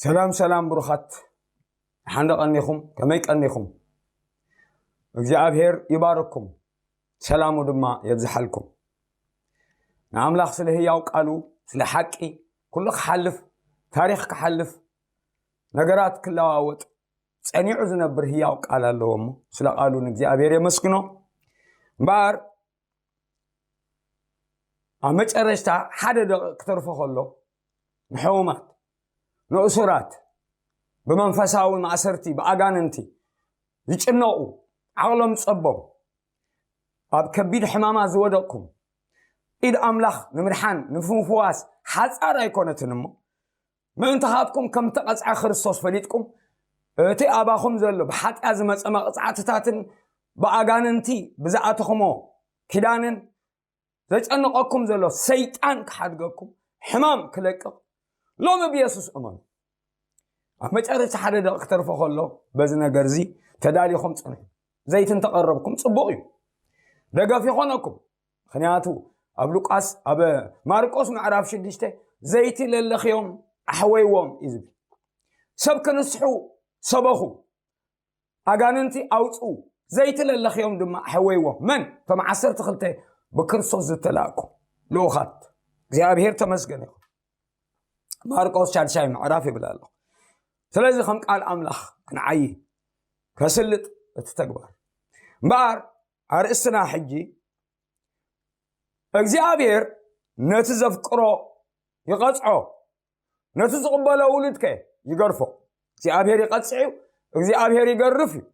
ሰላም ሰላም ብሩኻት፣ ሓንደ ቀኒኹም፣ ከመይ ቀኒኹም? እግዚኣብሔር ይባርኩም፣ ሰላሙ ድማ የብዝሓልኩም። ንኣምላኽ ስለ ህያው ቃሉ፣ ስለ ሓቂ፣ ኩሉ ክሓልፍ፣ ታሪኽ ክሓልፍ፣ ነገራት ክለዋወጥ ጸኒዑ ዝነብር ህያው ቃል ኣለዎ እሞ፣ ስለ ቃሉ ንእግዚኣብሔር የመስግኖ። እምበኣር ኣብ መጨረሽታ ሓደ ደቂቕ ክተርፎ ከሎ፣ ንሕሙማት፣ ንእሱራት፣ ብመንፈሳዊ ማእሰርቲ፣ ብኣጋንንቲ ዝጭነቑ፣ ዓቕሎም ጸቦም፣ ኣብ ከቢድ ሕማማት ዝወደቕኩም፣ ኢድ ኣምላኽ ንምድሓን፣ ንምፍዋስ ሓጻር ኣይኮነትን እሞ፣ ምእንታኻትኩም ከም ተቐጽዐ ክርስቶስ ፈሊጥኩም፣ እቲ ኣባኹም ዘሎ ብሓጢኣት ዝመጸ መቕጻዕትታትን ብኣጋንንቲ ብዝኣተኹሞ ኪዳንን ዘጨንቐኩም ዘሎ ሰይጣን ክሓድገኩም፣ ሕማም ክለቅቕ፣ ሎሚ ብየሱስ እመኑ። ኣብ መጨረሻ ሓደ ደቂ ክተርፎ ከሎ፣ በዚ ነገር እዚ ተዳሊኹም ጽንሑ። ዘይቲ እንተቐረብኩም ጽቡቕ እዩ፣ ደገፍ ይኾነኩም። ምኽንያቱ ኣብ ሉቃስ፣ ኣብ ማርቆስ ምዕራፍ ሽዱሽተ፣ ዘይቲ ለለኽዮም ኣሕወይዎም እዩ ዝብል። ሰብ ክንስሑ ሰበኹ፣ ኣጋንንቲ ኣውፅኡ፣ ዘይቲ ለለኽዮም ድማ ኣሕወይዎም። መን? እቶም ዓሰርተ ክልተ ብክርስቶስ ዝተላእኩ ልኡኻት። እግዚኣብሔር ተመስገን ይኹን። ማርቆስ ሻድሻይ ምዕራፍ ይብል ኣሎ። ስለዚ ከም ቃል ኣምላኽ ክንዓዪ ከስልጥ እቲ ተግባር። እምበኣር ኣርእስትና ሕጂ እግዚኣብሔር ነቲ ዘፍቅሮ ይቐጽዖ፣ ነቲ ዝቕበሎ ውሉድ ከ ይገርፎ። እግዚኣብሔር ይቐጽዕ እዩ፣ እግዚኣብሔር ይገርፍ እዩ።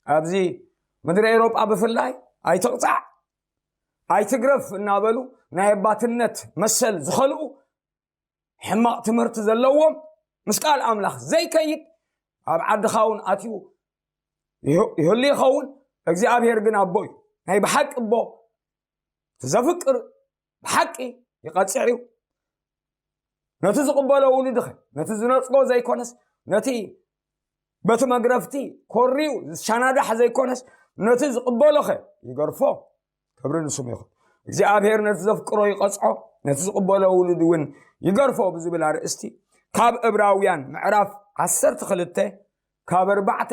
ኣብዚ ምድሪ ኤውሮጳ ብፍላይ ኣይትቕጻዕ ኣይትግረፍ እናበሉ ናይ ኣባትነት መሰል ዝኸልኡ ሕማቕ ትምህርቲ ዘለዎም ምስ ቃል ኣምላኽ ዘይከይድ ኣብ ዓድኻ እውን ኣትዩ ይህ- ይህሉ ይኸውን። እግዚኣብሔር ግን ኣቦ እዩ፣ ናይ ብሓቂ ኣቦ፣ ዘፍቅር ብሓቂ ይቐጽዕ እዩ። ነቲ ዝቕበሎ ውሉድኸ፣ ነቲ ዝነጽጎ ዘይኮነስ ነቲ በቲ መግረፍቲ ኮርዩ ዝሸናዳሕ ዘይኮነስ ነቲ ዝቕበሎኸ ይገርፎ። ክብሪ ንስሙ ይኹን። እግዚኣብሔር ነቲ ዘፍቅሮ ይቐጽዖ፣ ነቲ ዝቕበሎ ውሉድ እውን ይገርፎ ብዝብል ኣርእስቲ ካብ ዕብራውያን ምዕራፍ ዓሰርተ ክልተ ካብ ኣርባዕተ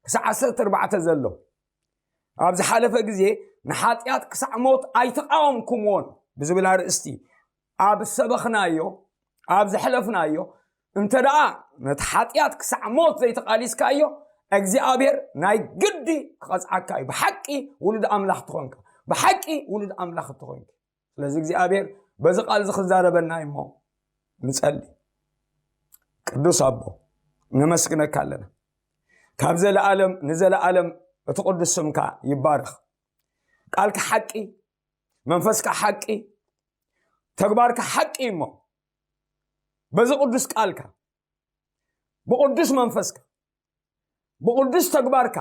ክሳዕ ዓሰርተ ኣርባዕተ ዘሎ ኣብ ዝሓለፈ ግዜ ንሓጢኣት ክሳዕ ሞት ኣይተቃወምኩምዎን ብዝብል ኣርእስቲ ኣብ ዝሰበኽናዮ፣ ኣብ ዘሕለፍናዮ፣ እንተ ደኣ ነቲ ሓጢኣት ክሳዕ ሞት ዘይተቓሊስካዮ እግዚኣብሔር ናይ ግዲ ክቐጽዓካ እዩ። ብሓቂ ውሉድ ኣምላኽ ትኾንካ፣ ብሓቂ ውሉድ ኣምላኽ ትኾንካ። ስለዚ እግዚኣብሔር በዚ ቃል እዚ ክዛረበና እዩ እሞ ንጸሊ። ቅዱስ ኣቦ፣ ነመስግነካ ኣለና። ካብ ዘለኣለም ንዘለኣለም እቲ ቅዱስ ስምካ ይባረኽ። ቃልካ ሓቂ፣ መንፈስካ ሓቂ፣ ተግባርካ ሓቂ እዩ እሞ በዚ ቅዱስ ቃልካ፣ ብቅዱስ መንፈስካ፣ ብቅዱስ ተግባርካ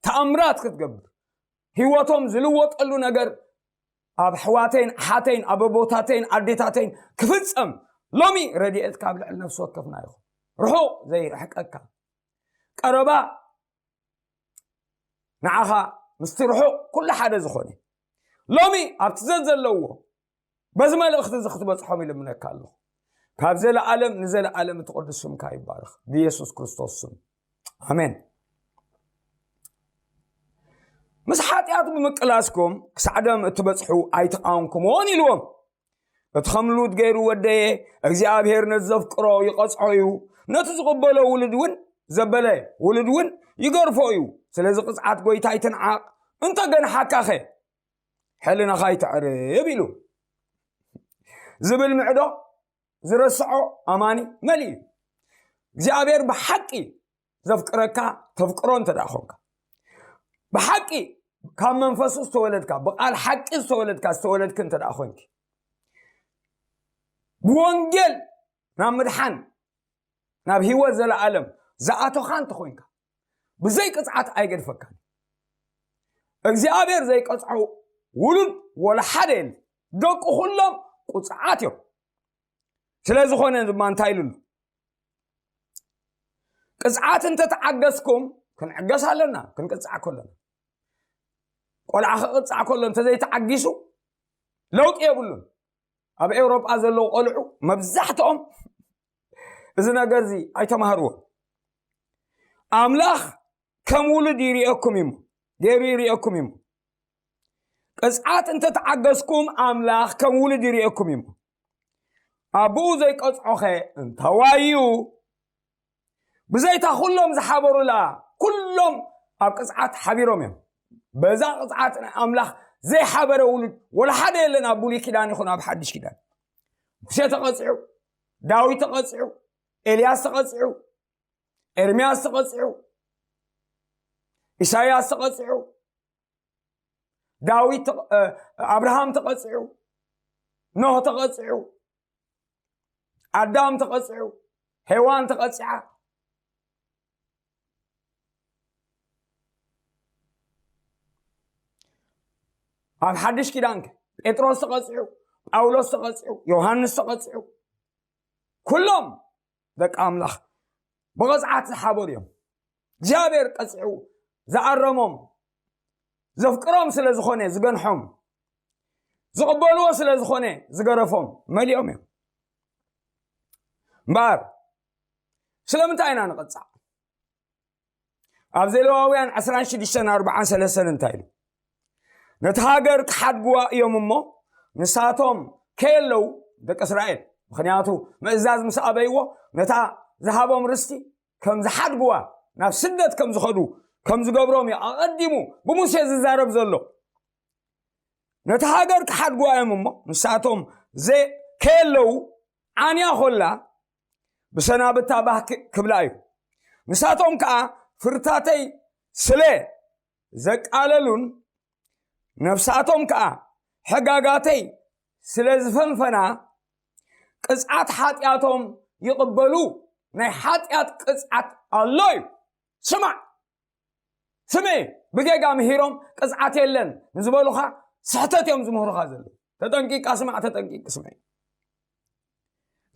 ተኣምራት ክትገብር፣ ህይወቶም ዝልወጠሉ ነገር ኣብ ኣሕዋተይን ኣሓተይን ኣበቦታተይን ኣዴታተይን ክፍጸም ሎሚ ረድኤትካ ኣብ ልዕሊ ነፍሲ ወከፍና ይኹን። ርሑቕ ዘይርሕቀካ፣ ቀረባ ንዓኻ ምስቲ ርሑቕ ኩሉ ሓደ ዝኾነ፣ ሎሚ ኣብቲ ዘዘለዎ በዚ መልእኽቲ እዚ ክትበጽሖም ይልምነካ ኣለኹ። ካብ ዘለኣለም ንዘለኣለም እቲ ቅዱስ ስምካ ይባረኽ፣ ብየሱስ ክርስቶስ ስም፣ ኣሜን። ምስ ሓጢኣት ብምቅላስኩም ክሳዕ ደም እትበጽሑ ኣይተቃወምኩምዎን ኢልዎም። እቲ ከም ሉጥ ገይሩ ወደየ፣ እግዚኣብሔር ነቲ ዘፍቅሮ ይቐጽዖ እዩ፣ ነቲ ዝቕበሎ ውሉድ እውን ዘበለ ውሉድ እውን ይገርፎ እዩ። ስለዚ ቅጽዓት ጎይታ ይትንዓቕ፣ እንተ ገንሓካኸ ሕልናኻ ይትዕርብ ኢሉ ዝብል ምዕዶ ዝረስዖ ኣማኒ መን እዩ? እግዚኣብሔር ብሓቂ ዘፍቅረካ፣ ተፍቅሮ እንተ ደኣ ኾንካ፣ ብሓቂ ካብ መንፈሱ ዝተወለድካ፣ ብቓል ሓቂ ዝተወለድካ፣ ዝተወለድክ እንተ ደኣ ኾንኪ፣ ብወንጌል ናብ ምድሓን፣ ናብ ህይወት ዘለኣለም ዝኣቶኻ እንተ ኾንካ፣ ብዘይ ቅጽዓት ኣይገድፈካን። እግዚኣብሔር ዘይቀጽዖ ውሉድ ወላ ሓደ የለን። ደቁ ኩሎም ቁጽዓት እዮም። ስለ ዝኾነ ድማ እንታይ ኢሉ ኣሎ? ቅጽዓት እንተተዓገስኩም፣ ክንዕገስ ኣለና፣ ክንቅጻዕ ከለና። ቆልዓ ክቅጻዕ ከሎ እንተዘይተዓጊሱ ለውጢ የብሉን። ኣብ ኤውሮጳ ዘለዉ ቆልዑ መብዛሕትኦም እዚ ነገር እዚ ኣይተማሃርዎ። ኣምላኽ ከም ውሉድ ይርእየኩም እዩ፣ ገይሩ ይርእየኩም እዩ። ቅፅዓት እንተተዓገዝኩም ኣምላኽ ከም ውሉድ ይርእየኩም እዩ። ኣቦኡ ዘይቀፅዖኸ እንተዋዩ፣ ብዘይታ ኩሎም ዝሓበሩላ፣ ኩሎም ኣብ ቅፅዓት ሓቢሮም እዮም። በዛ ቅፅዓት ናይ ኣምላኽ ዘይሓበረ ውሉድ ወላ ሓደ የለን። ኣብ ብሉይ ኪዳን ይኹን ኣብ ሓድሽ ኪዳን፣ ሙሴ ተቐፂዑ፣ ዳዊት ተቐፂዑ፣ ኤልያስ ተቐፂዑ፣ ኤርምያስ ተቐፂዑ፣ ኢሳያስ ተቐፂዑ፣ ዳዊት ተቐ- እ፣ ኣብርሃም ተቐፂዑ፣ ኖህ ተቐፂዑ፣ ኣዳም ተቐፂዑ፣ ሄዋን ተቐፂዓ። ኣብ ሓድሽ ኪዳን ከ ጴጥሮስ ተቐፂዑ፣ ጳውሎስ ተቐፂዑ፣ ዮሃንስ ተቐፂዑ፣ ኩሎም ደቂ ኣምላኽ ብቕፅዓት ዝሓበሩ እዮም። እግዚኣብሔር ቀፂዑ ዝኣረሞም፣ ዘፍቅሮም ስለ ዝኾነ ዝገንሖም፣ ዝቕበልዎ ስለ ዝኾነ ዝገረፎም መሊኦም እዮም። እምበኣር ስለምንታይ ኢና ንቕፃዕ? ኣብ ዘሌዋውያን ዕስራን ሽዱሽተን ኣርብዓን ሰለስተን እንታይ ኢሉ? ነቲ ሃገር ክሓድግዋ እዮም እሞ፣ ንሳቶም ከየለዉ፣ ደቂ እስራኤል፣ ምኽንያቱ ምእዛዝ ምስ ኣበይዎ፣ ነታ ዝሃቦም ርስቲ ከም ዝሓድግዋ፣ ናብ ስደት ከም ዝኸዱ ከም ዝገብሮም እዩ ኣቐዲሙ ብሙሴ ዝዛረብ ዘሎ። ነቲ ሃገር ክሓድግዋ እዮም እሞ፣ ንሳቶም ዘ- ከየለዉ፣ ዓንያ ኮላ ብሰናብታ ባህ ክ- ክብላ እዩ። ንሳቶም ከኣ ፍርታተይ ስለ ዘቃለሉን ነፍሳቶም ከኣ ሕጋጋተይ ስለ ዝፈንፈና፣ ቅጽዓት ሓጢኣቶም ይቕበሉ። ናይ ሓጢኣት ቅጽዓት ኣሎ እዩ። ስማዕ፣ ስምዒ፣ ብጌጋ ምሂሮም ቅጽዓት የለን ንዝበሉኻ ስሕተት እዮም ዝምህሩኻ ዘለዉ። ተጠንቂቃ ስማዕ፣ ተጠንቂቂ ስምዒ።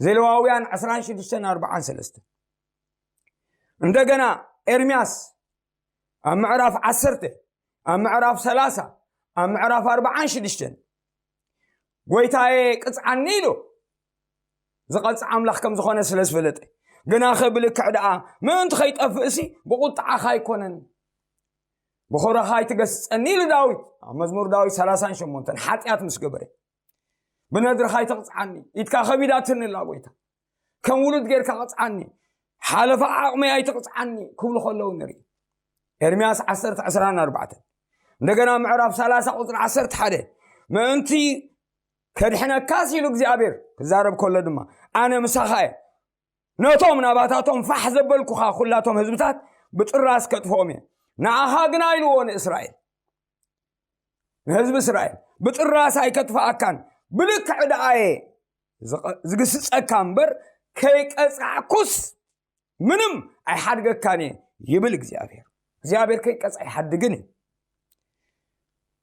ዘሌዋውያን ዕስራን ሽዱሽተን ኣርብዓን ሰለስተን። እንደገና ኤርምያስ ኣብ ምዕራፍ ዓሰርተ፣ ኣብ ምዕራፍ ሰላሳ፣ ኣብ ምዕራፍ ኣርብዓን ሽዱሽተን፣ ጎይታዬ ቅጽዓኒ ኢሉ ዝቐጽዕ ኣምላኽ ከም ዝኾነ ስለ ዝፈለጠ፣ ግናኸ ብልክዕ ደኣ ምእንቲ ኸይጠፍእሲ ብቑጥዓኻ ኣይኮነን፣ ብኹረኻ ኣይትገስጸኒ ኢሉ ዳዊት ኣብ መዝሙር ዳዊት ሰላሳን ሸሞንተን፣ ሓጢኣት ምስ ገበረ። ብነድርኻ ኣይትቕጽዓኒ፣ ኢድካ ከቢዳትኒ ኣላ ጎይታ፣ ከም ውሉድ ጌርካ ቅጽዓኒ፣ ሓለፋ ዓቕመይ ኣይትቕጽዓኒ ክብሉ ከለዉ ንርኢ። ኤርምያስ ዓሰርተ ዕስራን ኣርባዕተን። እንደገና ምዕራፍ ሰላሳ ቁጽሪ ዓሰርተ ሓደ፣ ምእንቲ ከድሕነካስ ኢሉ እግዚኣብሔር ክዛረብ ከሎ ድማ፣ ኣነ ምሳኻ እየ፣ ነቶም ናባታቶም ፋሕ ዘበልኩኻ ኩላቶም ህዝብታት ብጥራስ ከጥፍኦም እየ፣ ንኣኻ ግና ኢልዎ ንእስራኤል፣ ንህዝቢ እስራኤል፣ ብጥራስ ኣይከጥፍኣካን፣ ብልክዕ ደኣ እየ ዝቐ- ዝግስጸካ እምበር ከይቀጻዕኩስ ምንም ኣይሓድገካን እየ ይብል እግዚኣብሔር። እግዚኣብሔር ከይቀጽዕ ኣይሓድግን እዩ።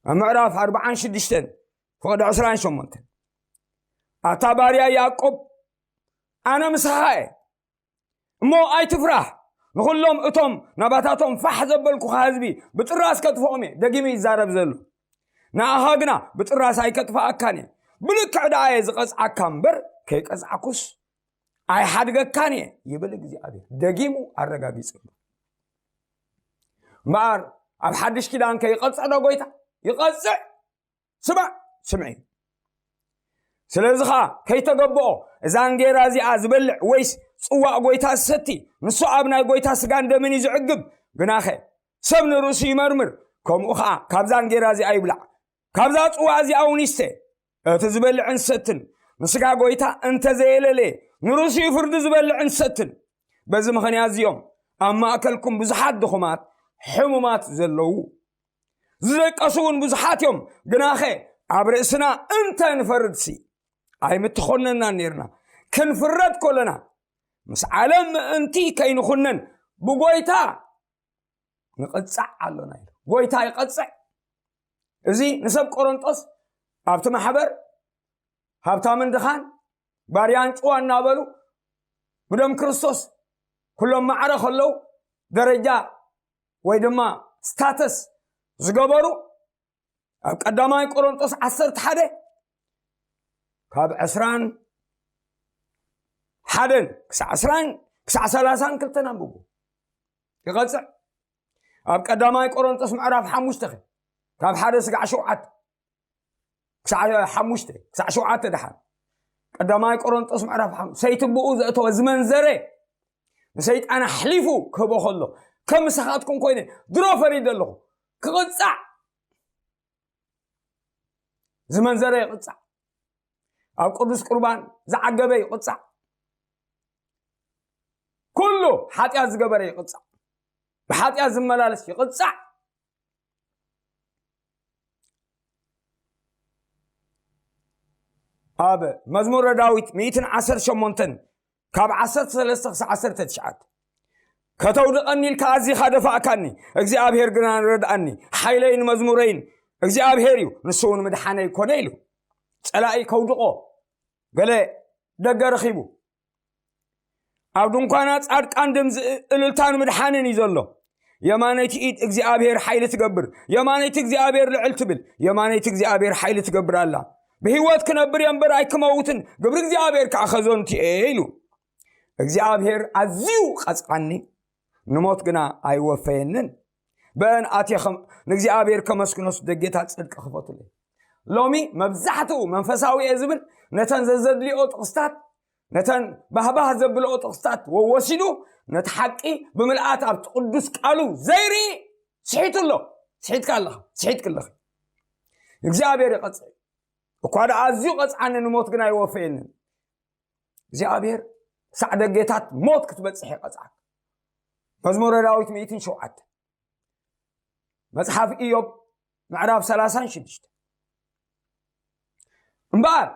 ኣብ ምዕራፍ ኣርብዓን ሽዱሽተን ፍቕዲ ዕስራን ሸሞንተን፣ ኣታ ባርያ ያዕቆብ፣ ኣነ ምሳኻ እየ፣ እሞ ኣይትፍራህ። ንኹሎም እቶም ናባታቶም ፋሕ ዘበልኩኻ ህዝቢ ብጥራስ ከጥፍኦም እየ። ደጊሙ ይዛረብ ዘሎ፣ ንኣኻ ግና ብጥራስ ኣይከጥፍኣካን እየ፣ ብልክዕ ደኣ እየ ዝቐጽዓካ እምበር ከይቀጽዓኩስ ኣይሓድገካን እየ ይብል እግዚኣብሔር። ደጊሙ ኣረጋጊጽሉ። እምበኣር ኣብ ሓድሽ ኪዳን ከይቐጽዕ ዶ ጎይታ? ይቐጽዕ። ስማዕ፣ ስምዒ። ስለዚ ኸኣ ከይተገብኦ እዛ እንጌራ እዚኣ ዝበልዕ ወይስ ጽዋእ ጎይታ ዝሰቲ፣ ንሱ ኣብ ናይ ጎይታ ስጋን ደምን እዩ ዝዕግብ። ግናኸ ሰብ ንርእሱ ይመርምር፣ ከምኡ ኸኣ ካብዛ እንጌራ እዚኣ ይብላዕ፣ ካብዛ ጽዋእ እዚኣ እውን ይስተ። እቲ ዝበልዕን ዝሰትን ንስጋ ጎይታ እንተ ዘየለለየ፣ ንርእሱ እዩ ፍርዲ ዝበልዕን ዝሰትን። በዚ ምኽንያት እዚኦም ኣብ ማእከልኩም ብዙሓት ድኹማት ሕሙማት ዘለዉ፣ ዝደቀሱ እውን ብዙሓት እዮም። ግናኸ ኣብ ርእስና እንተ ንፈርድሲ ኣይምተኾነናን ነይርና። ክንፍረድ ከለና ምስ ዓለም ምእንቲ ከይንኹነን ብጎይታ ንቐጻዕ ኣሎና ኢሉ። ጎይታ ይቐጽዕ። እዚ ንሰብ ቆሮንጦስ ኣብቲ ማሕበር ሃብታምን ድኻን፣ ባርያን ጭዋ እናበሉ ብደም ክርስቶስ ኩሎም ማዕረ ከለዉ፣ ደረጃ ወይ ድማ ስታተስ ዝገበሩ፣ ኣብ ቀዳማይ ቆሮንጦስ ዓሰርተ ሓደ ካብ ዕስራን ሓደን ክሳዕ ዕስራን ክሳዕ ሰላሳን ክልተን ኣንብቡ። ይቐጽዕ። ኣብ ቀዳማይ ቆሮንጦስ ምዕራፍ ሓሙሽተ ኸ፣ ካብ ሓደ ስጋዕ ሸውዓተ ክሳዕ ሓሙሽተ ክሳዕ ሸውዓተ ደሓን። ቀዳማይ ቆሮንጦስ ምዕራፍ ሓሙሽተ፣ ሰይቲ ብኡ ዘእተወ ዝመንዘረ ንሰይጣን ኣሕሊፉ ክህቦ ከሎ፣ ከም ምሳኻትኩም ኮይነ ድሮ ፈሪደ ኣለኹ። ክቕጻዕ፣ ዝመንዘረ ይቕጻዕ፣ ኣብ ቅዱስ ቁርባን ዝዓገበ ይቕጻዕ፣ ኩሉ ሓጢኣት ዝገበረ ይቕጻዕ፣ ብሓጢኣት ዝመላለስ ይቕጻዕ። ኣብ መዝሙረ ዳዊት ሚእትን ዓሰርተ ሸሞንተን ካብ ዓሰርተ ሰለስተ ክሳብ ዓሰርተ ትሽዓተ፣ ከተውድቐኒ ኢልካ ኣዚኻ ደፋእካኒ፣ እግዚኣብሔር ግና ረድኣኒ፣ ሓይለይን መዝሙረይን እግዚኣብሔር እዩ፣ ንሱ እውን ምድሓነይ ኮነ ኢሉ። ጸላኢ ከውድቖ ገለ ደገ ረኺቡ፣ ኣብ ድንኳና ጻድቃን ድምፂ እልልታን ምድሓንን እዩ ዘሎ። የማነይቲ ኢድ እግዚኣብሔር ሓይሊ ትገብር፣ የማነይቲ እግዚኣብሔር ልዕል ትብል፣ የማነይቲ እግዚኣብሔር ሓይሊ ትገብር ኣላ። ብህይወት ክነብር እየ እምበር ኣይክመውትን፣ ግብሪ እግዚኣብሔር ከዓ ኸዘንቱ እየ ኢሉ። እግዚኣብሔር ኣዝዩ ቀጽዓኒ፣ ንሞት ግና ኣይወፈየንን። በእን ኣትየ ኸም-፣ ንእግዚኣብሔር ከመስግኖስ ደጌታት ጽድቂ ክፈቱለይ። ሎሚ መብዛሕትኡ መንፈሳዊ እየ ዝብል ነተን ዘዘድልዮ ጥቕስታት፣ ነተን ባህባህ ዘብልኦ ጥቕስታት ወወሲዱ ነቲ ሓቂ ብምልኣት ኣብቲ ቅዱስ ቃሉ ዘይርኢ ስሒቱ ኣሎ። ስሒትካ ኣለኻ፣ ስሒትክ ኣለኺ። እግዚኣብሔር ይቐጽዕ። እኳ ደኣ ኣዝዩ ቀጽዓኒ፣ ንሞት ግን ኣይወፈየንን። እግዚኣብሔር ክሳዕ ደጌታት ሞት ክትበጽሕ ይቐጽዓካ። መዝሙረ ዳዊት ሚእትን ሸውዓተ፣ መጽሓፍ ኢዮብ ምዕራፍ ሰላሳን ሽዱሽተ። እምበኣር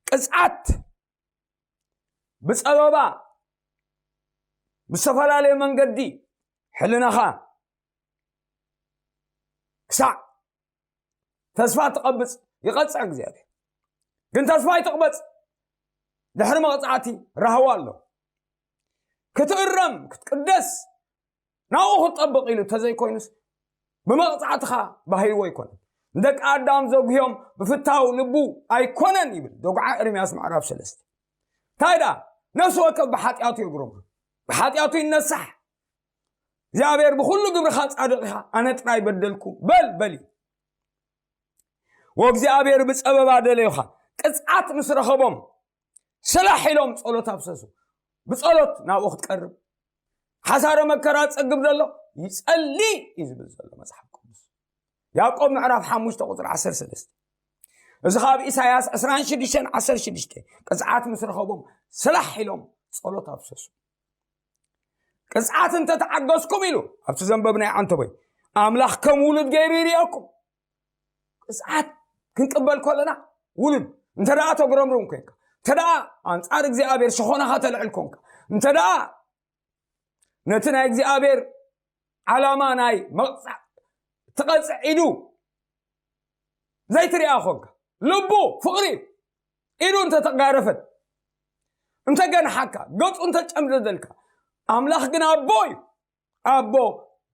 ቅጽዓት ብጸበባ ብዝተፈላለየ መንገዲ ሕልናኻ ክሳዕ ተስፋ ትቐብጽ ይቐጽዕ እግዚኣብሔር። ግን ተስፋ ኣይትቕበጽ። ድሕሪ መቕጻዕቲ ራህዋ ኣሎ። ክትእረም፣ ክትቅደስ፣ ናብኡ ክትጠብቕ ኢሉ እንተዘይኮይኑስ፣ ብመቕጻዕትኻ ባሂልዎ ኣይኮነን። ንደቂ ኣዳም ዘጉህዮም ብፍታው ልቡ ኣይኮነን ይብል ደጉዓ ኤርምያስ ምዕራፍ ሰለስተ። እንታይ ደኣ? ነፍሲ ወከፍ ብሓጢኣቱ የጉረምርም፣ ብሓጢኣቱ ይነሳሕ። እግዚኣብሔር ብኹሉ ግብርኻ ጻድቕ ኢኻ፣ ኣነ ጥራይ በደልኩ በል በል እዩ። ወእግዚኣብሔር ብጸበባ ደለዩኻ። ቅጽዓት ምስ ረኸቦም ስላሕ ኢሎም ጸሎት ኣፍሰሱ። ብጸሎት ናብኡ ክትቀርብ፣ ሓሳረ መከራ ጸግብ ዘሎ ይጸሊ እዩ ዝብል ዘሎ መጽሓፍ ቅዱስ። ያዕቆብ ምዕራፍ ሓሙሽተ ቁጽሪ ዓሰርተ ሰለስተ። እዚ ካብ ኢሳያስ ዕስራን ሽዱሽተን ዓሰርተ ሽዱሽተ፣ ቅጽዓት ምስ ረኸቦም ስላሕ ኢሎም ጸሎት ኣፍሰሱ። ቅጽዓት እንተተዓገስኩም ኢሉ ኣብቲ ዘንበብናዮ ዓንተቦይ፣ ኣምላኽ ከም ውሉድ ገይሩ ይርእየኩም። ቅጽዓት ክንቅበል ከለና ውሉድ እንተ ደኣ ተጉረምርም ኮንካ፣ እንተ ደኣ ኣንጻር እግዚኣብሔር ሸኾናኻ ተልዕል ኮንካ፣ እንተ ደኣ ነቲ ናይ እግዚኣብሔር ዓላማ ናይ መቕጻዕ ትቐጽዕ ኢዱ ዘይትሪኣ ኮንካ፣ ልቡ ፍቕሪ እዩ። ኢዱ እንተ ተጋረፈት፣ እንተ ገንሓካ፣ ገጹ እንተ ጨምደደልካ፣ ኣምላኽ ግን ኣቦ እዩ። ኣቦ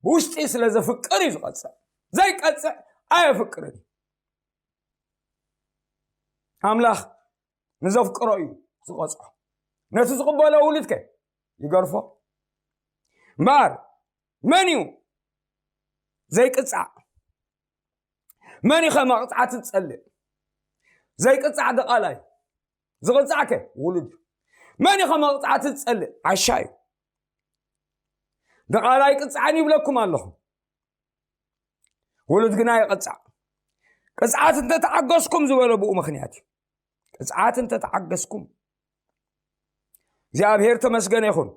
ብውሽጢ ስለ ዘፍቅር እዩ ዝቐጽዕ። ዘይቀጽዕ ኣየፍቅርን እዩ። ኣምላኽ ንዘፍቅሮ እዩ ዝቐጽዖ። ነቲ ዝቕበሎ ውሉድከ ይገርፎ። እምበኣር መን እዩ ዘይቅጻዕ? መን እዩ ከ መቕጻዕቲ ዝጸልእ? ዘይቅጻዕ ድቓላ እዩ። ዝቕጻዕከ ውሉድ እዩ። መን እዩ ከ መቕጻዕቲ ዝጸልእ? ዓሻ እዩ። ድቓላ ኣይቅጻዕን ይብለኩም ኣለኹ። ውሉድ ግና ይቕጻዕ። ቅጽዓት እንተተዓገስኩም ዝበሎ ብኡ ምኽንያት እዩ። ቅጽዓት እንተተዓገስኩም፣ እግዚኣብሔር ተመስገነ ይኹን።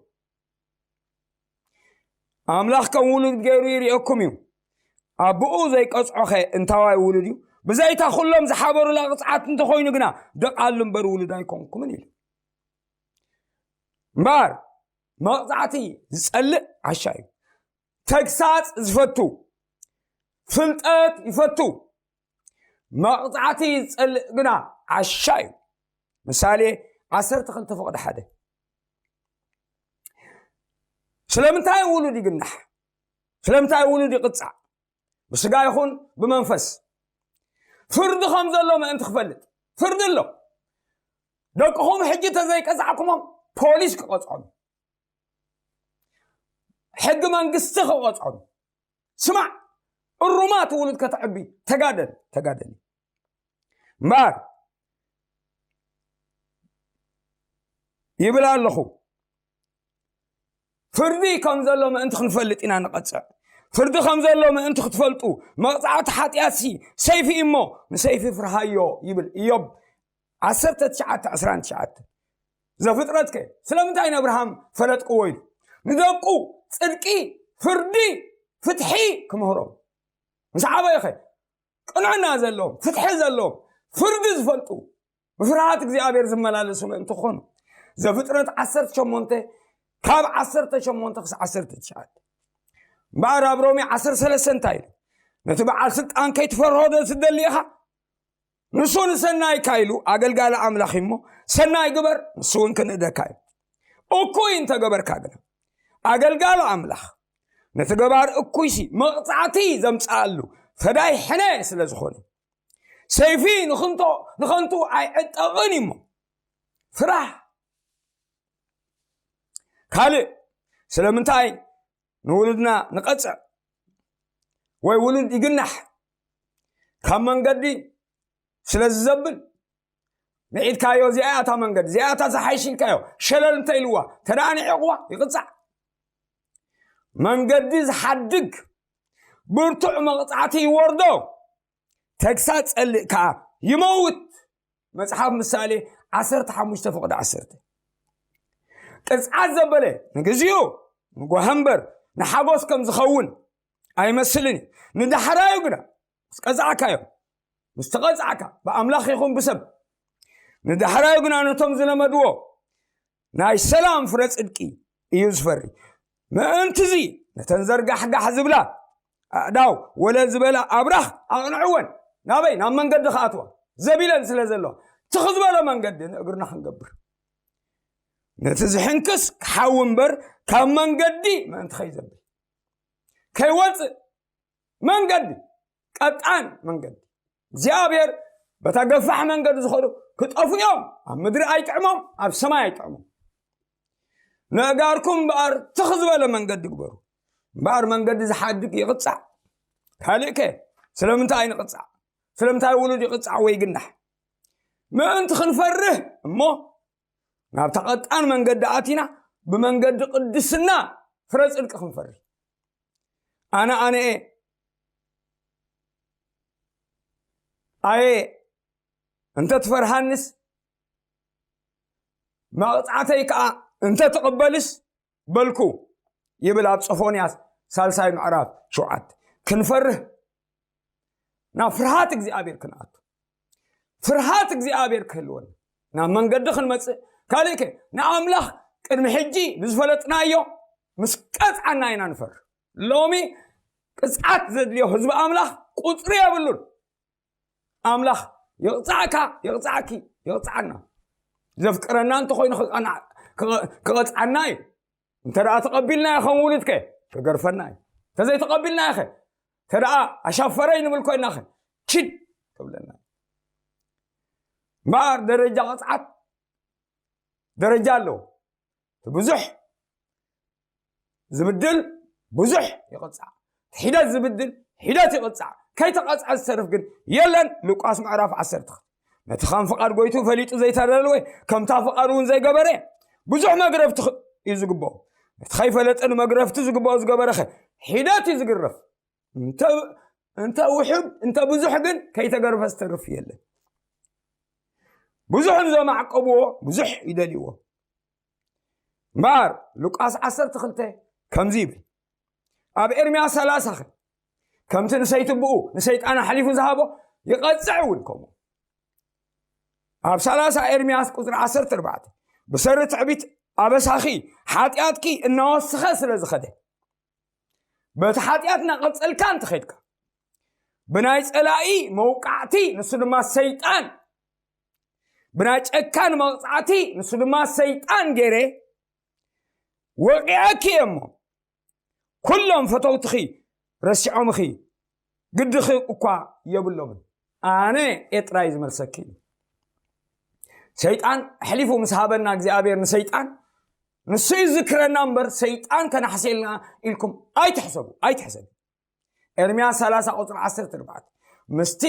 ኣምላኽ ከም ውሉድ ገይሩ ይርእየኩም እዩ። ኣቦኡ ዘይቀጽዖኸ እንታዋይ ውሉድ እዩ? ብዘይታ ኩሎም ዝሓበሩላ ቅጽዓት እንተኾይኑ ግና፣ ደቓሉ እምበር ውሉድ ኣይኮንኩምን ኢሉ። እምበኣር፣ መቕጻዕቲ ዝጸልእ ዓሻ እዩ። ተግሳጽ ዝፈቱ፣ ፍልጠት ይፈቱ፣ መቕጻዕቲ ዝጸልእ ግና ዓሻ እዩ። ምሳሌ ዓሰርተ ክልተ ፍቕዲ ሓደ። ስለምንታይ ውሉድ ይግናሕ? ስለምንታይ ውሉድ ይቕጻዕ? ብስጋ ይኹን ብመንፈስ። ፍርዲ ከም ዘሎ ምእንቲ ክፈልጥ። ፍርዲ ኣሎ። ደቅኹም ሕጂ ተዘይቀጻዕኩሞም ፖሊስ ክቐጽዖም፣ ሕጊ መንግስቲ ክቐጽዖም። ስማዕ፣ እሩማት ውሉድ ከተዕቢ ተጋደል፣ ተጋደል። እምበኣር ይብል ኣለኹ፣ ፍርዲ ከም ዘሎ ምእንቲ ክንፈልጥ ኢና ንቐጽዕ። ፍርዲ ከም ዘሎ ምእንቲ ክትፈልጡ፣ መቕጻዕቲ ሓጢኣትሲ ሰይፊ እዩ እሞ፣ ንሰይፊ ፍርሃዮ ይብል እዮብ ዓሰርተ ትሽዓተ ዕስራን ትሽዓተ። ዘፍጥረትከ ስለምንታይ ንኣብርሃም ፈለጥክዎ ኢሉ? ንደቁ ጽድቂ፣ ፍርዲ፣ ፍትሒ ክምህሮም። ምስ ዓበየኸ ቅንዕና ዘለዎም፣ ፍትሒ ዘለዎም፣ ፍርዲ ዝፈልጡ፣ ብፍርሃት እግዚኣብሔር ዝመላለሱ ምእንቲ ክኾኑ። ዘፍጥረት ዓሰርተ ሸሞንተ ካብ ዓሰርተ ሸሞንተ ክሳብ ዓሰርተ ትሽዓተ። እምበኣር ኣብ ሮሜ ዓሰርተ ሰለስተ እንታይ ኢሉ? ነቲ በዓል ስልጣን ከይትፈርሆ ዶ ትደሊ ኢኻ? ንሱ ንሰናይካ ኢሉ ኣገልጋሊ ኣምላኽ እሞ፣ ሰናይ ግበር፣ ንሱ እውን ክንእደካ እዩ። እኩይ እንተገበርካ ግና፣ ኣገልጋሊ ኣምላኽ ነቲ ገባር እኩይሲ መቕጻዕቲ ዘምጽኣሉ ፈዳይ ሕነ ስለ ዝኾነ፣ ሰይፊ ንኽንቶ-፣ ንኸንቱ ኣይዕጠቕን እዩ እሞ፣ ፍራህ። ካልእ፣ ስለምንታይ ንውሉድና ንቐጽዕ ወይ ውሉድ ይግናሕ? ካብ መንገዲ ስለ ዝዘብል፣ ንዒድካዮ፣ እዚኣ እያ እታ መንገዲ፣ እዚኣ እያ እታ ዝሓይሽ ኢልካዮ፣ ሸለል እንተ ኢልዋ፣ ተደኣ ንዒቕዋ፣ ይቕጻዕ። መንገዲ ዝሓድግ ብርቱዕ መቕጻዕቲ ይወርዶ፣ ተግሳጽ ጸልእ ከኣ ይመውት። መጽሓፍ ምሳሌ ዓሰርተ ሓሙሽተ ፍቕዲ ዓሰርተ። ቅጽዓት ዘበለ ንግዚኡ ንጓህ እምበር ንሓጎስ ከም ዝኸውን ኣይመስልን እዩ። ንዳሕራዩ ግና ምስ ቀጻዕካዮ፣ ምስ ተቐጻዕካ፣ ብኣምላኽ ይኹን ብሰብ፣ ንዳሕራዩ ግና ነቶም ዝለመድዎ ናይ ሰላም ፍረ ጽድቂ እዩ ዝፈሪ። ምእንትዚ ነተን ዘርጋሕጋሕ ዝብላ ኣእዳው ወለል ዝበላ ኣብራኽ ኣቕንዕወን። ናበይ? ናብ መንገዲ ክኣትዋ ዘቢለን ስለ ዘለዋ፣ ትኽ ዝበለ መንገዲ ንእግርና ክንገብር። ነቲ ዝሕንክስ ክሓዊ እምበር ካብ መንገዲ ምእንቲ ከይዘብል፣ ከይወጽእ መንገዲ፣ ቀጣን መንገዲ። እግዚኣብሔር በታ ገፋሕ መንገዲ ዝኸዱ ክጠፉ እዮም። ኣብ ምድሪ ኣይጥዕሞም፣ ኣብ ሰማይ ኣይጥዕሞም። ነእጋርኩም እምበኣር ትኽ ዝበለ መንገዲ ግበሩ። እምበኣር መንገዲ ዝሓድግ ይቕጻዕ። ካልእከ ስለምንታይ ንቕጻዕ? ስለምንታይ ውሉድ ይቕጻዕ ወይ ይግናሕ? ምእንቲ ክንፈርህ እሞ ናብታ ቀጣን መንገዲ ኣቲና ብመንገዲ ቅድስና ፍረ ጽድቂ ክንፈሪ። ኣነ ኣነ እየ፣ ኣየ እንተ ትፈርሃንስ፣ መቕጻዕተይ ከኣ እንተ ትቕበልስ በልኩ ይብል ኣብ ጾፎንያስ ሳልሳይ ምዕራፍ ሸውዓተ። ክንፈርህ፣ ናብ ፍርሃት እግዚኣብሔር ክንኣቱ፣ ፍርሃት እግዚኣብሔር ክህልወና፣ ናብ መንገዲ ክንመጽእ። ካልእከ ንኣምላኽ ቅድሚ ሕጂ ብዝፈለጥናዮ ምስ ቀጽዓና ኢና ንፈርህ። ሎሚ ቅጽዓት ዘድልዮ ህዝቢ ኣምላኽ ቁጽሪ የብሉን። ኣምላኽ ይቕጻዕካ፣ ይቕጻዕኪ፣ ይቕጻዕና። ዘፍቅረና እንተኾይኑ ክቐና-፣ ክቐ-፣ ክቐጽዓና እዩ። እንተ ደኣ ተቐቢልናዮ ከም ውሉድከ ክገርፈና እዩ። እንተዘይተቐቢልናዮኸ፣ እንተ ደኣ ኣሻፈረይ ንብል ኮይናኸ፣ ችድ ክብለና እዩ። እምበኣር ደረጃ ቅጽዓት ደረጃ ኣለዎ። እቲ ብዙሕ ዝብድል ብዙሕ ይቕጻዕ፣ ሒደት ዝብድል ሒደት ይቕጻዕ፣ ከይተቐጽዐ ዝተርፍ ግን የለን። ሉቃስ ምዕራፍ ዓሰርተ። ነቲ ከም ፍቓድ ጎይቱ ፈሊጡ ዘይተደለወ፣ ከምታ ፍቓድ እውን ዘይገበረ ብዙሕ መግረፍቲ ኽ-፣ እዩ ዝግብኦ። ነቲ ከይፈለጠ ንመግረፍቲ ዝግብኦ ዝገበረኸ ሒደት እዩ ዝግረፍ። እንተ፣ እንተ ውሑድ፣ እንተ ብዙሕ ግን ከይተገርፈ ዝተርፍ የለን። ብዙሕ ንዘማዕቀብዎ ብዙሕ ይደልይዎ። እምበኣር ሉቃስ ዓሰርተ ክልተ ከምዚ ይብል። ኣብ ኤርምያስ ሰላሳ ኸ ከምቲ ንሰይቲ ብኡ ንሰይጣን ኣሕሊፉ ዝሃቦ ይቐጽዕ እውን ከምኡ። ኣብ ሰላሳ ኤርምያስ ቁጽሪ ዓሰርተ ኣርባዕተ፣ ብሰሪ ትዕቢት ኣበሳኺ ሓጢኣትኪ እናወሰኸ ስለ ዝኸደ፣ በቲ ሓጢኣት እናቐጸልካ እንተኸድካ፣ ብናይ ጸላኢ መውቃዕቲ፣ ንሱ ድማ ሰይጣን፣ ብናይ ጨካን መቕጻዕቲ፣ ንሱ ድማ ሰይጣን ገይረ ወቂዐኪ እየ እሞ፣ ኩሎም ፈተውትኺ ረሲዖምኺ፣ ግድኺ እኳ የብሎምን። ኣነ እየ ጥራይ ዝመልሰኪ እዩ። ሰይጣን ኣሕሊፉ ምስ ሃበና እግዚኣብሔር ንሰይጣን፣ ንሱ እዩ ዝክረና እምበር ሰይጣን ከናሕሰልና ኢልኩም ኣይትሕሰቡ ኣይትሕሰቡ። ኤርምያስ ሰላሳ ቁፅሪ ዓሰርተ ኣርባዕተ ምስቲ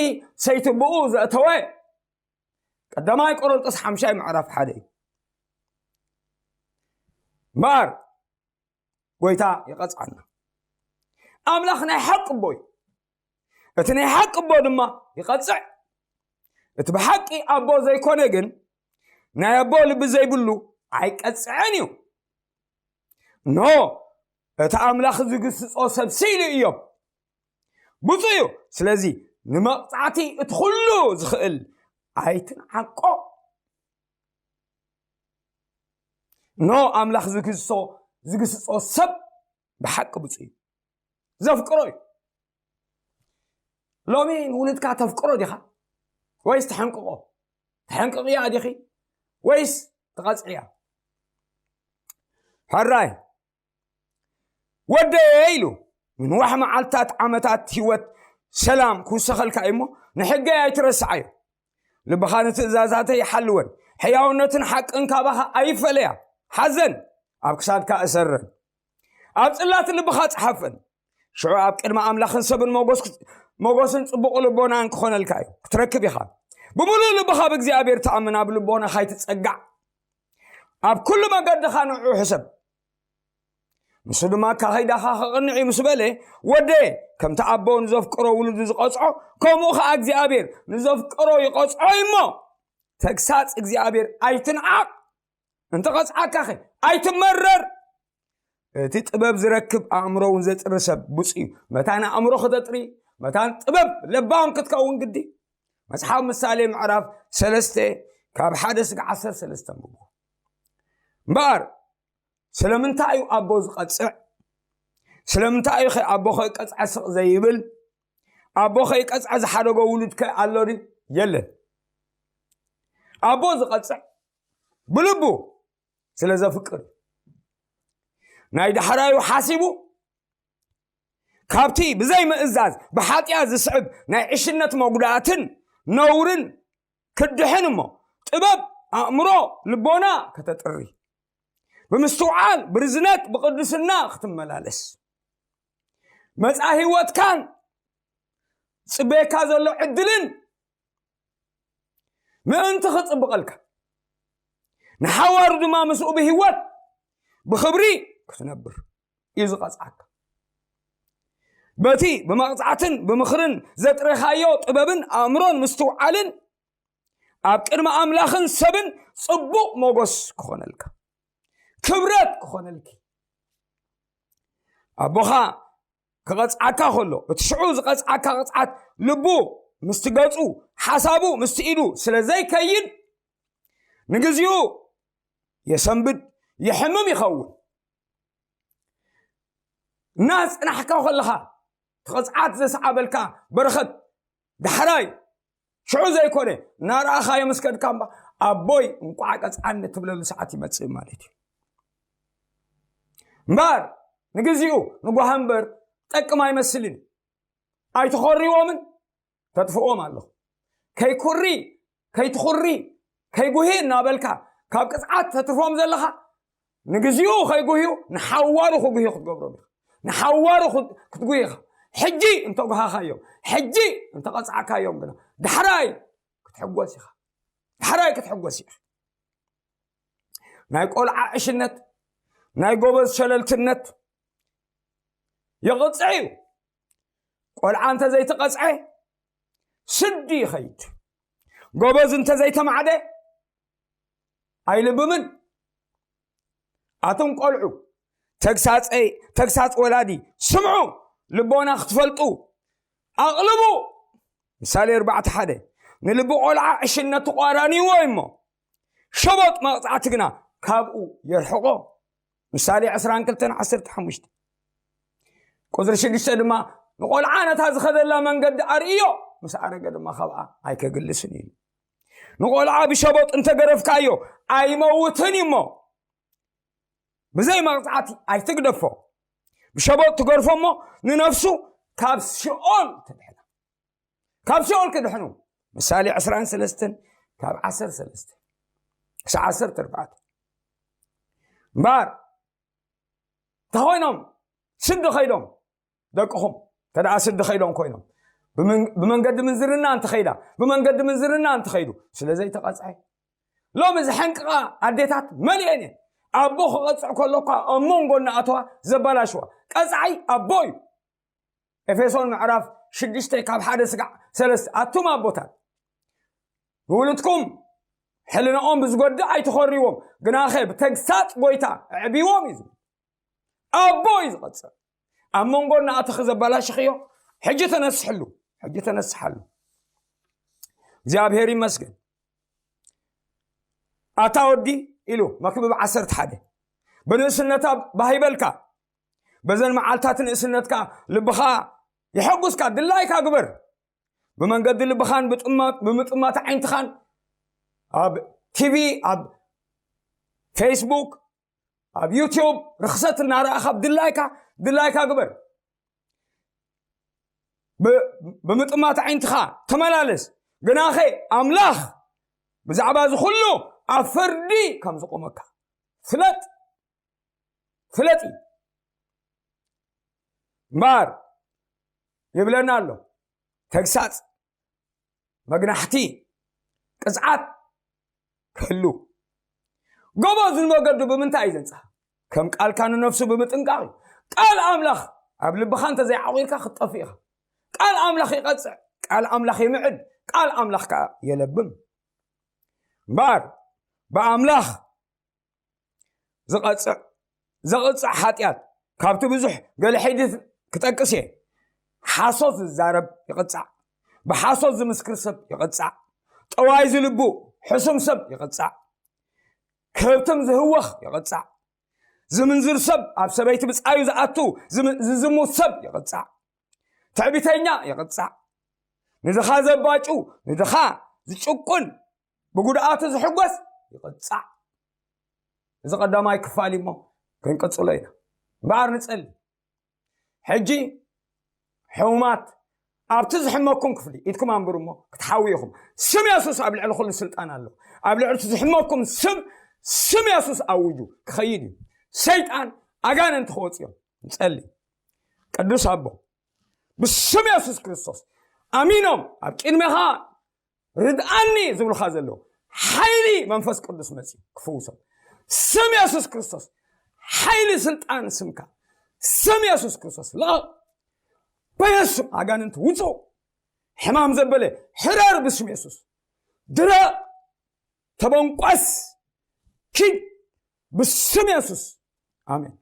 ሰይቲ ብኡ ዘእተወ፣ ቀዳማይ ቆሮንጦስ ሓምሻይ ምዕራፍ ሓደ እዩ። እምበኣር ጎይታ ይቐጽዓና። ኣምላኽ ናይ ሓቂ ኣቦ እዩ። እቲ ናይ ሓቂ ኣቦ ድማ ይቐጽዕ። እቲ ብሓቂ ኣቦ ዘይኮነ ግን፣ ናይ ኣቦ ልቢ ዘይብሉ ኣይቀጽዕን እዩ። ኖ፣ እቲ ኣምላኽ ዝግስጾ ሰብ ስኢሉ እዮም። ብፁዕ እዩ። ስለዚ ንመቕጻዕቲ እቲ ኩሉ ዝኽእል ኣይትንዓቆ። ኖ፣ ኣምላኽ ዝግስጾ ዝግስጾ ሰብ ብሓቂ ብፁዕ እዩ። ዘፍቅሮ እዩ። ሎሚ ንውሉድካ ተፍቅሮ ዲኻ? ወይስ ተሐንቅቆ? ተሐንቅቕያ ዲኺ? ወይስ ትቐጽዕያ? ሕራይ ወደየ ኢሉ፣ ንንዋሕ መዓልታት ዓመታት ህይወት ሰላም ክውሰኸልካ እዩ እሞ፣ ንሕገይ ኣይትረስዓዮ። ልብኻ ንትእዛዛተይ ይሓልወን፣ ሕያውነትን ሓቅን ካባኻ ኣይፈለያ። ሓዘን ኣብ ክሳድካ እሰረን፣ ኣብ ጽላት ልብኻ ጽሓፈን። ሽዑ ኣብ ቅድሚ ኣምላኽን ሰብን ሞጎስ-፣ ሞጎስን ጽቡቕ ልቦናን ክኾነልካ እዩ፣ ክትረክብ ኢኻ። ብምሉእ ልብኻ ብእግዚኣብሔር ተኣምን፣ ኣብ ልቦናኻ ኣይትጸጋዕ። ኣብ ኩሉ መገድኻ ንዕኡ ሕሰብ። ንሱ ድማ ካኸይዳኻ ከቕንዕ እዩ ምስ በለ፣ ወደ ከምቲ ኣቦ ንዘፍቅሮ ውሉዱ ዝቐጽዖ፣ ከምኡ ኸዓ እግዚኣብሔር ንዘፍቅሮ ይቐጽዖ እዩ እሞ፣ ተግሳጽ እግዚኣብሔር ኣይትንዓቕ። እንተቐጽዓካኸ ኣይትመረር። እቲ ጥበብ ዝረክብ ኣእምሮ እውን ዘጥሪ ሰብ ብፁዕ እዩ። መታን ኣእምሮ ክተጥሪ፣ መታን ጥበብ ለባም ክትከውን ግዲ። መጽሓፍ ምሳሌ ምዕራፍ ሰለስተ ካብ ሓደ ስጋዕ ዓሰርተ ሰለስተ ኣንብቦ። እምበኣር ስለምንታይ እዩ ኣቦ ዝቐጽዕ? ስለምንታይ እዩ ኸ ኣቦ ኸይቀጽዐ ስቕ ዘይብል? ኣቦ ኸይቀጽዐ ዝሓደጎ ውሉድ ከ ኣሎ ድዩ? የለን። ኣቦ ዝቐጽዕ ብልቡ ስለ ዘፍቅር፣ ናይ ዳሕራዩ ሓሲቡ፣ ካብቲ ብዘይ ምእዛዝ ብሓጢኣት ዝስዕብ ናይ ዕሽነት መጉዳእትን ነውርን ክድሕን እሞ፣ ጥበብ ኣእምሮ ልቦና ከተጥሪ፣ ብምስትውዓል ብርዝነት ብቕድስና ክትመላለስ፣ መጻኢ ህይወትካን ጽበየካ ዘሎ ዕድልን ምእንቲ ክጽብቐልካ፣ ንሓዋሩ ድማ ምስኡ ብህይወት ብኽብሪ ክትነብር እዩ ዝቐጽዓካ። በቲ ብመቕጻዕትን ብምኽርን ዘጥረኻዮ ጥበብን ኣእምሮን ምስትውዓልን ኣብ ቅድሚ ኣምላኽን ሰብን ጽቡቕ ሞገስ ክኾነልካ፣ ክብረት ክኾነልኪ። ኣቦኻ ክቐጽዓካ ከሎ፣ እቲ ሽዑ ዝቐጽዓካ ቅጽዓት ልቡ ምስቲ ገጹ፣ ሓሳቡ ምስቲ ኢዱ ስለ ዘይከይድ፣ ንግዚኡ የሰንብድ፣ የሕምም ይኸውን። እናጽናሕካ ከለኻ፣ እቲ ቅጽዓት ዘስዓበልካ በረኸት ዳሕራይ ሽዑ ዘይኮነ፣ እናረኣኻዮ ምስ ከድካ እምባ፣ ኣቦይ እንቋዕ ቀጽዓኒ ትብለሉ ሰዓት ይመጽእ ማለት እዩ። እምበር ንግዚኡ ንጓህ እምበር ጠቅም ኣይመስልን። ኣይትኾርዎምን፣ ተጥፍኦም ኣለኹ። ከይኩሪ፣ ከይትኹሪ፣ ከይጉሂ እናበልካ ካብ ቅጽዓት ተትርፎም ዘለኻ፣ ንግዚኡ ከይጉህዩ ንሓዋሩ ክጉህዩ ክትገብሮም ኢኻ። ንሓዋሩ ክት-፣ ክትጉሂ ኢኻ። ሕጂ እንተጓሃኻዮም፣ ሕጂ እንተቐጻዕካዮም ግና ዳሕራይ ክትሕጎስ ኢኻ። ዳሕራይ ክትሕጎስ ኢኻ። ናይ ቆልዓ ዕሽነት፣ ናይ ጎበዝ ሸለልትነት የቕጽዕ እዩ። ቆልዓ እንተዘይተቐጽዐ ስዲ ይኸይድ። ጎበዝ እንተዘይተማዕደ ኣይልብምን። ኣቱም ቆልዑ፣ ተግሳጸይ፣ ተግሳጽ ወላዲ ስምዑ፣ ልቦና ክትፈልጡ ኣቕልቡ። ምሳሌ ኣርባዕተ ሓደ፣ ንልቢ ቆልዓ ዕሽነት ተቋራንይዎ እሞ፣ ሸቦጥ መቕጻዕቲ ግና ካብኡ የርሕቖ። ምሳሌ ዕስራን ክልተን ዓሰርተ ሓሙሽተ። ቁጽሪ ሽዱሽተ ድማ፣ ንቆልዓ ነታ ዝኸደላ መንገዲ ኣርእዮ፣ ምስ ኣረገ ድማ ካብኣ ኣይከግልስን እዩ። ንቆልዓ ብሸቦጥ እንተገረፍካዮ ኣይመውትን እዩ እሞ፣ ብዘይ መቕጻዕቲ ኣይትግደፎ። ብሸቦጥ ትገርፎ እሞ ንነፍሱ ካብ ሲኦል ትድሕና። ካብ ሲኦል ክድሕኑ። ምሳሌ ዕስራን ሰለስተን ካብ ዓሰርተ ሰለስተ። ክሳዕ ዓሰርተ ኣርባዕተ። እምበኣር እንተኾይኖም ስዲ ኸይዶም ደቅኹም እንተ ደኣ ስዲ ኸይዶም ኮይኖም፣ ብመን- ብመንገዲ ምንዝርና እንተኸይዳ፣ ብመንገዲ ምንዝርና እንተኸይዱ፣ ስለ ዘይተቐጽዐ፣ ሎሚ እዚ ሕንቅቓ ኣዴታት መሊኤን እየን። ኣቦ ክቐጽዕ ከሎ እኳ ኣብ መንጎ እናኣተዋ ዘባላሽዋ። ቀጻዒ ኣቦ እዩ። ኤፌሶን ምዕራፍ ሽዱሽተ ካብ ሓደ ስጋዕ ሰለስተ፣ ኣቱም ኣቦታት ንውሉድኩም ሕልናኦም ብዝጎድእ ኣይትኾርዎም፣ ግናኸ ብተግሳጽ ጎይታ ኣዕብዎም እዩ ዝብል። ኣቦ እዩ ዝቐጽዕ። ኣብ መንጎ እናኣተኺ ዘባላሽኽዮ ሕጂ ተነስሕሉ፣ ሕጂ ተነስሓሉ። እግዚኣብሔር ይመስገን። ኣታ ወዲ ኢሉ መክብብ ዓሰርተ ሓደ፣ ብንእስነታ ባህ ይበልካ፣ በዘን መዓልታት ንእስነትካ ልብኻ ይሐጉስካ፣ ድላይካ ግበር። ብመንገዲ ልብኻን ብጥማ- ብምጥማት ዓይንትኻን ኣብ ቲቪ፣ ኣብ ፌስቡክ፣ ኣብ ዩቲዩብ ርኽሰት እናረኣኻ ድላይካ ድላይካ ግበር። ብ- ብምጥማት ዓይንትኻ ተመላለስ። ግናኸ ኣምላኽ ብዛዕባ እዚ ኩሉ ኣብ ፍርዲ ከም ዝቆመካ ፍለጥ፣ ፍለጥ እዩ። እምበኣር ይብለና ኣሎ፣ ተግሳጽ፣ መግናሕቲ፣ ቅጽዓት ክህሉ። ጎበዝ ንመገዱ ብምንታይ እዩ ዘንጽሃ? ከም ቃልካ ንነፍሱ ብምጥንቃቕ እዩ። ቃል ኣምላኽ ኣብ ልብኻ እንተዘይዓቑርካ ክትጠፍእ ኢኻ። ቃል ኣምላኽ ይቐጽዕ፣ ቃል ኣምላኽ ይምዕድ፣ ቃል ኣምላኽ ከኣ የለብም። እምበኣር ብኣምላኽ ዝቐጽዕ ዘቕጽዕ ሓጢኣት ካብቲ ብዙሕ ገለ ሒድት ክጠቅስ እየ። ሓሶት ዝዛረብ ይቕጻዕ፣ ብሓሶት ዝምስክር ሰብ ይቕጻዕ፣ ጠዋይ ዝልቡ ሕሱም ሰብ ይቕጻዕ፣ ከብትም ዝህወኽ ይቕጻዕ፣ ዝምንዝር ሰብ፣ ኣብ ሰበይቲ ብጻዩ ዝኣቱ ዝም- ዝዝሙት ሰብ ይቕጻዕ፣ ትዕቢተኛ ይቕጻዕ፣ ንድኻ ዘባጩ፣ ንድኻ ዝጭቁን፣ ብጉድኣቱ ዝሕጎስ ይቕጻዕ። እዚ ቀዳማይ ክፋል እዩ እሞ ክንቅጽሎ ኢና። እምበኣር ንጸሊ። ሕጂ ሕሙማት ኣብቲ ዝሕመኩም ክፍሊ ኢድኩም ኣንብሩ እሞ ክትሓውዩ ኢኹም። ስም የሱስ ኣብ ልዕሊ ኩሉ ስልጣን ኣሎ። ኣብ ልዕሊ እቲ ዝሕመኩም ስም፣ ስም የሱስ ኣውጁ ክኸይድ እዩ። ሰይጣን ኣጋንንቲ ክወጽ እዮም። ንጸሊ። ቅዱስ ኣቦ፣ ብስም የሱስ ክርስቶስ ኣሚኖም ኣብ ቅድሜኻ ርድኣኒ ዝብሉኻ ዘለዉ ሓይሊ መንፈስ ቅዱስ መጺኡ ክፍውሶም። ስም የሱስ ክርስቶስ፣ ሓይሊ ስልጣን ስምካ፣ ስም የሱስ ክርስቶስ ልቐቕ። በየሱስ ስም ኣጋንንቲ ውጹ። ሕማም ዘበለ ሕረር ብስም የሱስ። ድረቕ፣ ተበንቋስ፣ ኪድ ብስም የሱስ። ኣሜን።